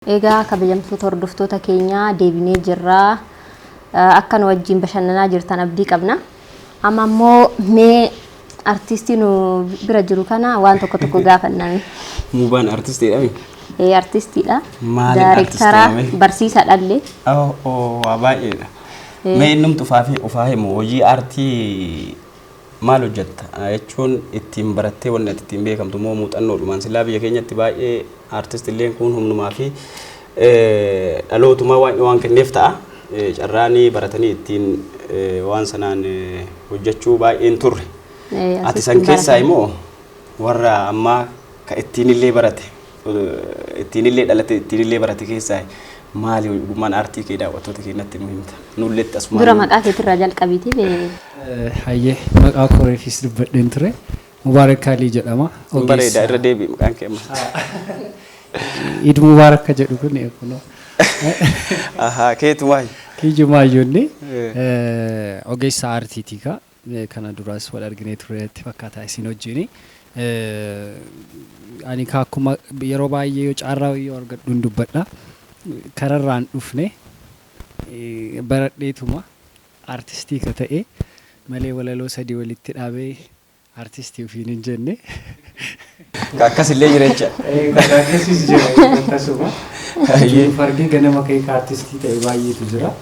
Egaa kabajamtoota hordoftoota keenyaa, deebinee jirraa. Akka nu wajjin bashannanaa jirtan abdii qabna. Amma immoo mee artistii nu bira jiru kana waan tokko tokko gaafanname. Muubaan artistiidha mi? Ee, artistiidha. Maaliin Daayirektara artistii? Barsiisaadhallee. Oh, waa baay'eedha. Mee innumti ufaa fi ufaa himu, hojii aartii maal hojjetta jechuun ittiin barattee wanni ati ittiin beekamtu moo muuxannoodhumaan? Silaa biyya keenyatti baay'ee aartistilleen kun humnumaa fi dhalootumaa waan kenneef ta'a. Carraanii baratanii ittiin waan sanaan hojjechuu baay'een turre. Ati san keessaa immoo warra ammaa ka ittiin illee barate, ittiin illee dhalate, ittiin illee barate keessaa maali ogummaan aartii kee? Daawwattoota keenyatti nu himta? Nulletti asumaan. Dura maqaa keetirraa jalqabiiti bee. Hayyee, maqaa koreefis dubbadheen ture. Mubaarak Kaalii jedhama. Bareeda, irra deebi'i maqaan kee amma. Iid Mubaarak ka jedhu kun kunoo. Ahaa, keetu maali? Kiyyumaayyuunni ogeessa aartiiti ka. Kana duraas wal arginee turreetti fakkaata isin wajjini. Ani ka akkuma yeroo baay'ee yoo carraa yoo argadhu hin dubbadha. Kararraan dhufne baradheetuma aartistii ka ta'e malee walaloo sadii walitti dhaabee aartistii ofiin hin jenne. Akkasillee jira jecha. Akkasiis jira tasuma. Fardi ganama ka'ee ka aartistii ta'e baay'eetu jira.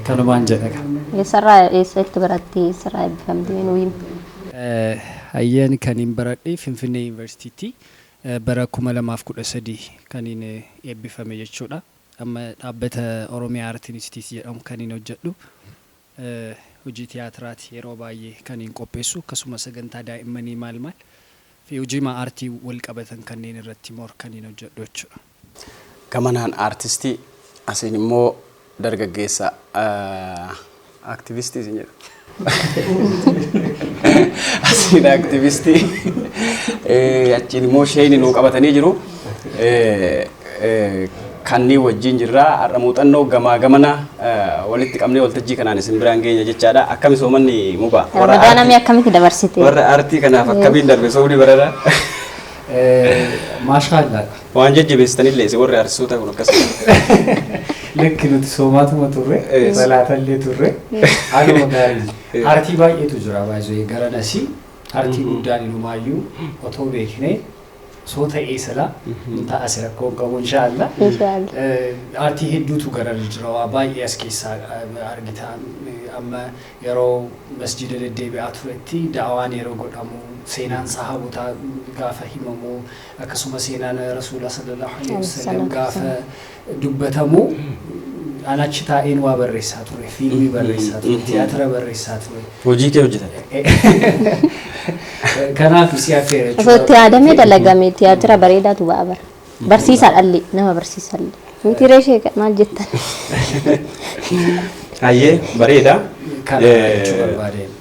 Kanumaan jedha. Eessarraa, eessatti barattee, eessarraa eebbifamtee, nuu himi? Hayyeen, kan hin baradhe Finfinnee Yuunivarsiitiitti, bara 2013 kan hin eebbifame jechuudha. Amma dhaabbata Oromiyaa Art Institute jedhamu kan hin hojjedhu. Hojii tiyaatiraati yeroo baay'ee kan hin qopheessu, akkasuma sagantaa daa'immanii maal maal fi hojii aartii wal qabatan kanneen irratti more kan hin hojjedhu jechuudha. Gamanaan aartistii, asiin immoo dargaggeessa aktivistii isin jedha. Asiin aktivistii, achiin immoo sheeyni nuu qabatanii jiru. Kanneen wajjin jirra. Har'a muuxannoo gamaa gamana walitti qabnee waltajjii kanaan isin biraan geenya jechaadha. Akkami soomanni, Mubaa? Ramadaana mee akkamitti dabarsite? Warra aartii kanaaf akkamiin darbe soomni barana? Maashaallah. Waan jajjabeessitanillee isin warri aartistoota kun akkas. Lakki, nuti soomaatuma turre, salaatallee turre, haaluma gaarii. Aartii baay'eetu jira baay'ee gara nasii. Aartii guddaan inumaayyuu otoo beeknee osoo ta'ee sila hin ta'a, si rakkoo hin qabu, inshaallah. Inshaallah. Aartii hedduutu gara jira, waa baay'ee as keessaa argita. Amma yeroo masjida deddeebi'aa turetti da'awaan yeroo godhamu, seenaan sahaabotaa gaafa himamu, akkasuma seenaan Rasuula sallallahu alaihi wasallam gaafa dubbatamu, an achi taa'een waa barreessaa ture, fiilmii barreessaa ture, tiyaatira barreessaa ture. Hojii kee hojjetan. Kanaaf si affeera. Osoo itti yaadamee dalagame tiyaatira bareedaatu ba'a bara. Barsiisaadhallee, nama barsiisallee. Miti reeshee, maal jettan? Hayyee, bareeda. Kana jechuu barbaadeen.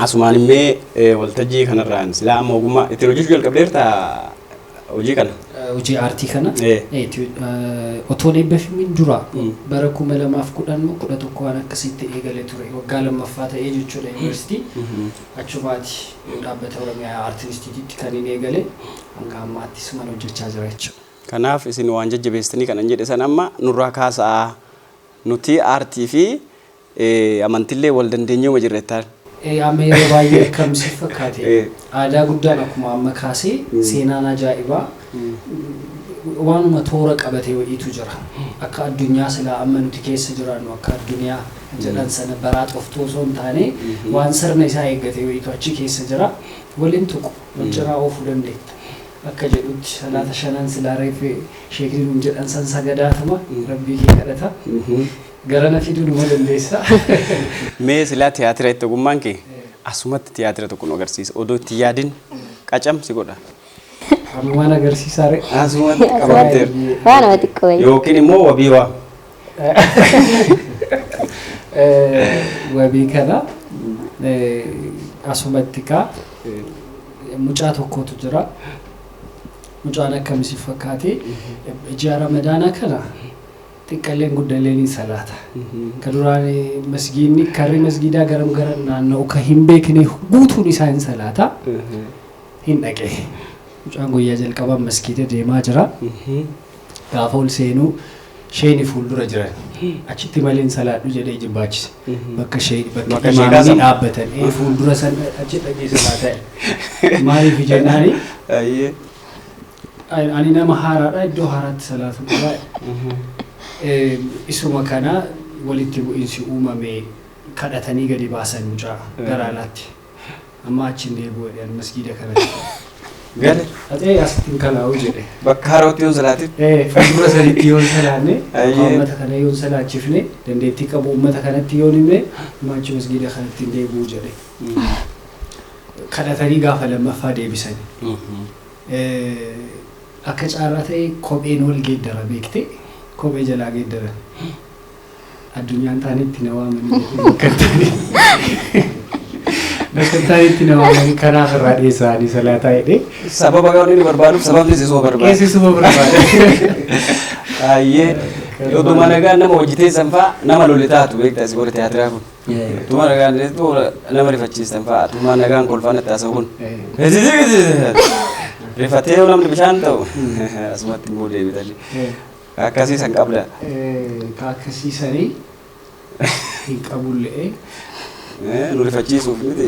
Asumaan immoo waltajjii kanarraan silaa amma ogummaa ittiin hojjechuu jalqabdeerta hojii kana? Hojii aartii kana otoon eebbifamin dura bara 2010 11 waan akkasitti eegale ture, waggaa lammaffaa ta'ee jechuudha yuunivarsiitii. Achumaati dhaabbata Oromiyaa Aart Instituutti kan inni eegale, hanga ammaatti suman hojjechaa jira jechuudha. Kanaaf isin waan jajjabeessitanii kanan jedhe san amma nurraa kaasaa, nuti aartii fi amantillee wal dandeenyeema jirra jettaan. Amma yeroo baay'ee akkam si fakkaate, aadaa guddaan akkuma amma kaasee seenaan ajaa'ibaa waanuma toora qabate wayiitu jira. Akka addunyaa silaa amma nuti keessa jiraannu, akka addunyaa jedhan sana baraa xoftuu osoo hin taane, waan sirna isaa eeggate wayiitu achi keessa jira. Waliin tuqu, wal cinaa oofuu dandeetta. Akka jedhutti salaata shanan silaa reefe sheekni nuun jedhan san sagadaatuma rabbii kee kadhata. Garana fiduu numa dandeessa. Mee silaa tiyaatira itti ogummaan kee asumatti tiyaatira tokko nu agarsiisa. Odoo itti yaadin qacam si godha. Ammumaan agarsiisaa ree? Asumatti qabamteera. Waa nama xiqqoo wayii. Yookiin immoo wabii waa. Wabii kana asumatti kaa mucaa tokkotu jira. Mucaan akkamisi fakkaate, ji'a Ramadaanaa kana xiqqalleen guddalleen hin salaata. Ka duraan masgiidni karri masgiidaa garam gara naanna'u ka hin beekne guutuun isaa hin salaata. Hin dhaqee. Mucaan guyyaa jalqabaa maskiita deemaa jira. Gaafa ol seenuu sheeni fuuldura jiran. Achitti malee hin salaadhu jedhee jibbaachise. Bakka shee bakka Bakka sheekaa imaamni sana. dhaabbatan. Fuuldura san achi dhaqee salaataa. Maaliif jennaani Ayyee. ani nama haaraadha iddoo haaraatti salaatu qaba. Isuma kana walitti bu'iinsi uumame kadhatanii gadi baasan mucaa gara alaatti. Amma achi hin deebi'u jedhan masgiida kanatti. Gale Haxee asitti hin kalaa'u jedhe. bakka haarootti yoon salaatin. Fuuldura sanitti yoon salaanne Ayyee. uummata kana yoon salaachifne dandeettii qabu uummata kanatti yoon himne amma achi masgiida kanatti hin deebi'u jedhe. Kadhatanii gaafa lammaffaa deebisan. Akka caarraa ta'e kopheen wal geeddara beekte kophee jalaa geeddaran. Addunyaan taanetti na waamanii jedhee bakka hin taane. Bakka hin taanetti na waamanii kanaaf irraa dhiyeessanii salaataa jedhee. Sababa kan inni barbaaduuf sababni isuma barbaada. Qeessisuma barbaada. Ayyee. Utuma nagaan nama hojii teessan fa'a nama lole taatu beektaa si godhe tiyaatiraa kun. Utuma nagaan nama rifachiisan fa'a utuma nagaan kolfaan itti haasa'u kun. Rifatee yoo namni bishaan ta'u asumatti immoo deebitanii. Akkasii san qabda. Ka akkasiisanii hin qabullee. Nu rifachiisuuf miti.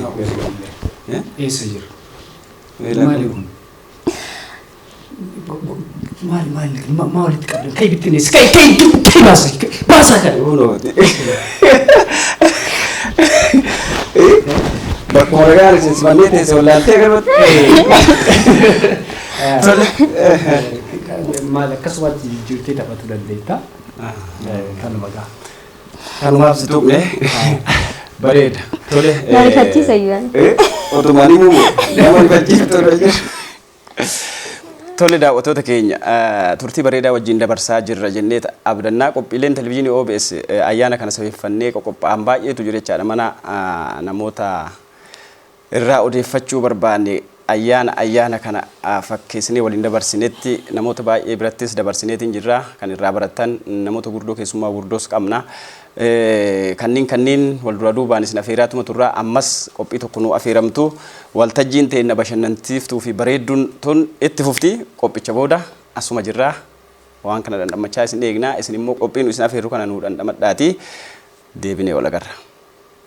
Eessa jira? Maali kun? Maali maali maa walitti qabdan? Kai bittineessi kai kai kai baasa baasa kana. Bakkuma nagaan isin simannee teesse wallaaltee galmatti. Tole. Maal akkasumatti jijjiirtee taphatu dandeetta. Kanuma gaa. Kanumaaf si tuqne. Bareeda. Tole. Na rifachiisa iyyuu. Otumaan himuu nama rifachiiftu irra jira. Tole daawwattoota keenya turtii bareedaa wajjin dabarsaa jirra jennee abdannaa qophiileen televizyiinii OBS ayyaana kana sabeeffannee qophaa'an baay'eetu jira jechaadha. Mana namoota irraa odeeffachuu barbaanne ayyaana ayyaana kana fakkeessinee waliin dabarsinetti namoota baay'ee birattis dabarsineetiin jirra kan irraa baratan namoota gurguddoo keessummaa gurguddoos qabna. Kanneen wal dura duubaan isin afeeraatuma turraa ammas qophii tokko nu afeeramtu waltajjiin ta'e bashannansiiftuu fi bareedduun tun itti fufti qophicha booda asuma jirraa waan kana dhandhamachaa isin eegnaa isin immoo qophiin isin afeerru kana nu dhandhamadhaati deebinee wal agarra.